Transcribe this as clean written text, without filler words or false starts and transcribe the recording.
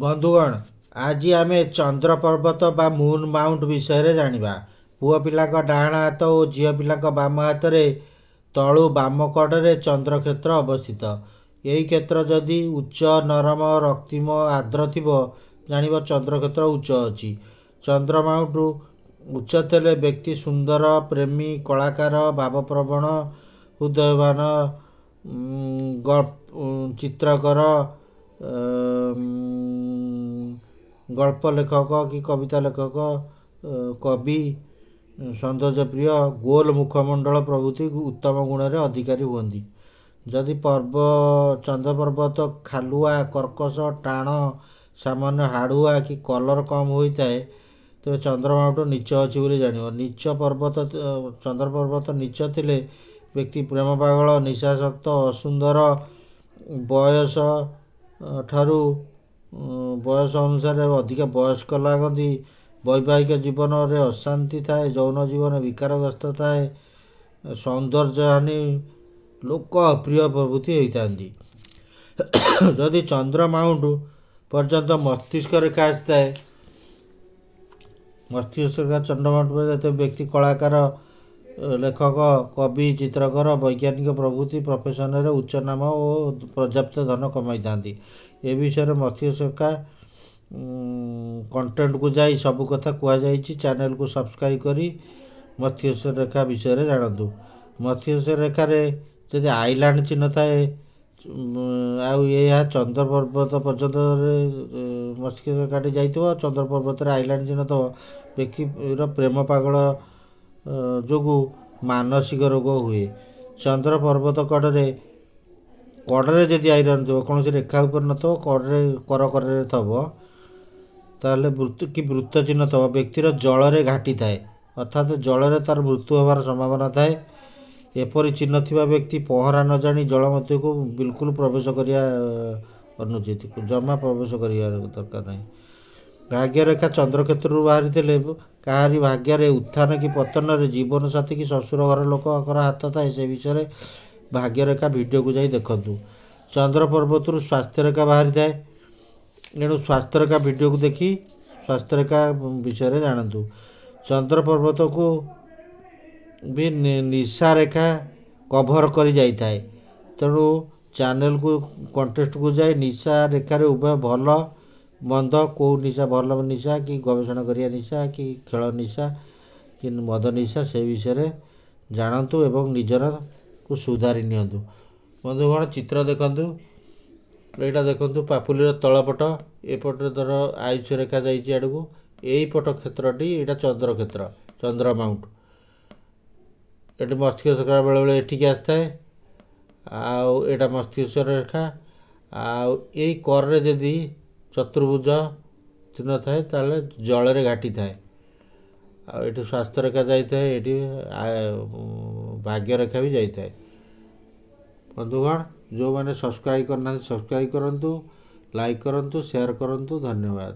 ବନ୍ଧୁଗଣ, ଆଜି ଆମେ ଚନ୍ଦ୍ର ପର୍ବତ ବା ମୁନ୍ ମାଉଣ୍ଟ ବିଷୟରେ ଜାଣିବା। ପୁଅ ପିଲାଙ୍କ ଡାହାଣ ହାତ ଓ ଝିଅ ପିଲାଙ୍କ ବାମ ହାତରେ ତଳୁ ବାମ କଡ଼ରେ ଚନ୍ଦ୍ରକ୍ଷେତ୍ର ଅବସ୍ଥିତ। ଏହି କ୍ଷେତ୍ର ଯଦି ଉଚ୍ଚ, ନରମ, ରକ୍ତିମ, ଆର୍ଦ୍ର ଥିବ, ଜାଣିବ ଚନ୍ଦ୍ରକ୍ଷେତ୍ର ଉଚ୍ଚ ଅଛି। ଚନ୍ଦ୍ର ମାଉଣ୍ଟ ଉଚ୍ଚ ଥିଲେ ବ୍ୟକ୍ତି ସୁନ୍ଦର, ପ୍ରେମୀ, କଳାକାର, ଭାବପ୍ରବଣ, ହୃଦୟବାନ, ଚିତ୍ରକର, ଗଳ୍ପ ଲେଖକ କି କବିତା ଲେଖକ, କବି, ସୌନ୍ଦର୍ଯ୍ୟପ୍ରିୟ, ଗୋଲ ମୁଖମଣ୍ଡଳ ପ୍ରଭୃତି ଉତ୍ତମ ଗୁଣରେ ଅଧିକାରୀ ହୁଅନ୍ତି। ଯଦି ଚନ୍ଦ୍ର ପର୍ବତ ଖାଲୁଆ, କର୍କଶ, ଟାଣ, ସାମାନ୍ୟ ହାଡ଼ୁଆ କି କଲର୍ କମ୍ ହୋଇଥାଏ, ତେବେ ଚନ୍ଦ୍ରମାଉଣ୍ଟ ନୀଚ ଅଛି ବୋଲି ଜାଣିବ। ନୀଚ ପର୍ବତ, ଚନ୍ଦ୍ର ପର୍ବତ ନୀଚ ଥିଲେ ବ୍ୟକ୍ତି ପ୍ରେମ ପାଗଳ, ନିଶାସକ୍ତ, ଅସୁନ୍ଦର, ବୟସ ଠାରୁ ବୟସ ଅନୁସାରେ ଅଧିକା ବୟସ୍କ ଲାଗନ୍ତି, ବୈବାହିକ ଜୀବନରେ ଅଶାନ୍ତି ଥାଏ, ଯୌନ ଜୀବନ ବିକାରଗ୍ରସ୍ତ ଥାଏ, ସୌନ୍ଦର୍ଯ୍ୟ ହାନି, ଲୋକ ଅପ୍ରିୟ ପ୍ରଭୃତି ହୋଇଥାନ୍ତି। ଯଦି ଚନ୍ଦ୍ର ମାଉଣ୍ଟ ପର୍ଯ୍ୟନ୍ତ ମସ୍ତିଷ୍କ ରେଖା ଆସିଥାଏ, ମସ୍ତିଷ୍କ ରେଖା ଚନ୍ଦ୍ର ମାଉଣ୍ଟ ପର୍ଯ୍ୟନ୍ତ, ବ୍ୟକ୍ତି କଳାକାର, ଲେଖକ, କବି, ଚିତ୍ରକର, ବୈଜ୍ଞାନିକ ପ୍ରଭୃତି ପ୍ରଫେସନରେ ଉଚ୍ଚ ନାମ ଓ ପର୍ଯ୍ୟାପ୍ତ ଧନ କମାଇଥାନ୍ତି। ଏ ବିଷୟରେ ମସ୍ତିଷ୍କ ରେଖା କଣ୍ଟେଣ୍ଟକୁ ଯାଇ ସବୁ କଥା କୁହାଯାଇଛି। ଚ୍ୟାନେଲକୁ ସବସ୍କ୍ରାଇବ୍ କରି ମସ୍ତିଷ୍କ ରେଖା ବିଷୟରେ ଜାଣନ୍ତୁ। ମସ୍ତିଷ୍କ ରେଖାରେ ଯଦି ଆଇଲାଣ୍ଡ ଚିହ୍ନ ଥାଏ ଆଉ ଏହା ଚନ୍ଦ୍ର ପର୍ବତ ପର୍ଯ୍ୟନ୍ତରେ ମସ୍ତିଷ୍କ ରେଖାଟି ଯାଇଥିବ, ଚନ୍ଦ୍ର ପର୍ବତରେ ଆଇଲାଣ୍ଡ ଚିହ୍ନ ଥିବ, ବ୍ୟକ୍ତିର ପ୍ରେମ ପାଗଳ ଯୋଗୁଁ ମାନସିକ ରୋଗ ହୁଏ। ଚନ୍ଦ୍ର ପର୍ବତ କଡ଼ରେ କଡ଼ରେ ଯଦି ଆଇରନ୍ ଥିବ, କୌଣସି ରେଖା ଉପରେ ନଥିବ, କଡ଼ରେ କର କରରେ ଥିବ, ତାହେଲେ ବୃତ୍ତ କି ବୃତ୍ତ ଚିହ୍ନ ଥିବ, ବ୍ୟକ୍ତିର ଜଳରେ ଘାଟି ଥାଏ, ଅର୍ଥାତ୍ ଜଳରେ ତାର ମୃତ୍ୟୁ ହେବାର ସମ୍ଭାବନା ଥାଏ। ଏପରି ଚିହ୍ନ ଥିବା ବ୍ୟକ୍ତି ପହଁରା ନ ଜାଣି ଜଳ ମଧ୍ୟକୁ ବିଲକୁଲ ପ୍ରବେଶ କରିବା ଅନୁଚିତ, ଜମା ପ୍ରବେଶ କରିବା ଦରକାର ନାହିଁ। ଭାଗ୍ୟରେଖା ଚନ୍ଦ୍ରକ୍ଷେତ୍ରରୁ ବାହାରିଥିଲେ କାହାରି ଭାଗ୍ୟରେ ଉତ୍ଥାନ କି ପତନରେ ଜୀବନସାଥୀ କି ଶ୍ୱଶୁର ଘର ଲୋକଙ୍କର ହାତ ଥାଏ, ସେ ବିଷୟରେ ଭାଗ୍ୟରେଖା ଭିଡ଼ିଓକୁ ଯାଇ ଦେଖନ୍ତୁ। ଚନ୍ଦ୍ର ପର୍ବତରୁ ସ୍ୱାସ୍ଥ୍ୟରେଖା ବାହାରିଥାଏ, ଏଣୁ ସ୍ୱାସ୍ଥ୍ୟରେଖା ଭିଡ଼ିଓକୁ ଦେଖି ସ୍ୱାସ୍ଥ୍ୟରେଖା ବିଷୟରେ ଜାଣନ୍ତୁ। ଚନ୍ଦ୍ର ପର୍ବତକୁ ବି ନିଶା ରେଖା କଭର୍ କରି ଯାଇଥାଏ, ତେଣୁ ଚ୍ୟାନେଲକୁ କଣ୍ଟେଷ୍ଟକୁ ଯାଇ ନିଶା ରେଖାରେ ଉଭୟ ଭଲ ମନ୍ଦ, କେଉଁ ନିଶା ଭଲ ନିଶା କି ଗବେଷଣା କରିବା ନିଶା କି ଖେଳ ନିଶା କି ମଦ ନିଶା, ସେ ବିଷୟରେ ଜାଣନ୍ତୁ ଏବଂ ନିଜରକୁ ସୁଧାରି ନିଅନ୍ତୁ। ବନ୍ଧୁଗଣ, ଚିତ୍ର ଦେଖନ୍ତୁ। ଏଇଟା ଦେଖନ୍ତୁ ପାପୁଲିର ତଳପଟ, ଏପଟରେ ଧର ଆୟୁଷ ରେଖା ଯାଇଛି ଆଡ଼କୁ, ଏଇପଟ କ୍ଷେତ୍ରଟି ଏଇଟା ଚନ୍ଦ୍ର କ୍ଷେତ୍ର, ଚନ୍ଦ୍ର ମାଉଣ୍ଟ। ଏଠି ମସ୍ତିଷ୍କ ରେଖା ବେଳେବେଳେ ଏଠିକି ଆସିଥାଏ, ଆଉ ଏଇଟା ମସ୍ତିଷ୍କ ରେଖା। ଆଉ ଏଇ କରରେ ଯଦି ଚତୁର୍ଭୁଜ ଚିହ୍ନ ଥାଏ, ତାହେଲେ ଜଳରେ ଘାଟି ଥାଏ। ଆଉ ଏଠି ସ୍ୱାସ୍ଥ୍ୟ ରେଖା ଯାଇଥାଏ, ଏଠି ଭାଗ୍ୟରେଖା ବି ଯାଇଥାଏ। ବନ୍ଧୁଗଣ, ଯେଉଁମାନେ ସବସ୍କ୍ରାଇବ୍ କରିନାହାନ୍ତି ସବସ୍କ୍ରାଇବ୍ କରନ୍ତୁ, ଲାଇକ୍ କରନ୍ତୁ, ସେୟାର କରନ୍ତୁ। ଧନ୍ୟବାଦ।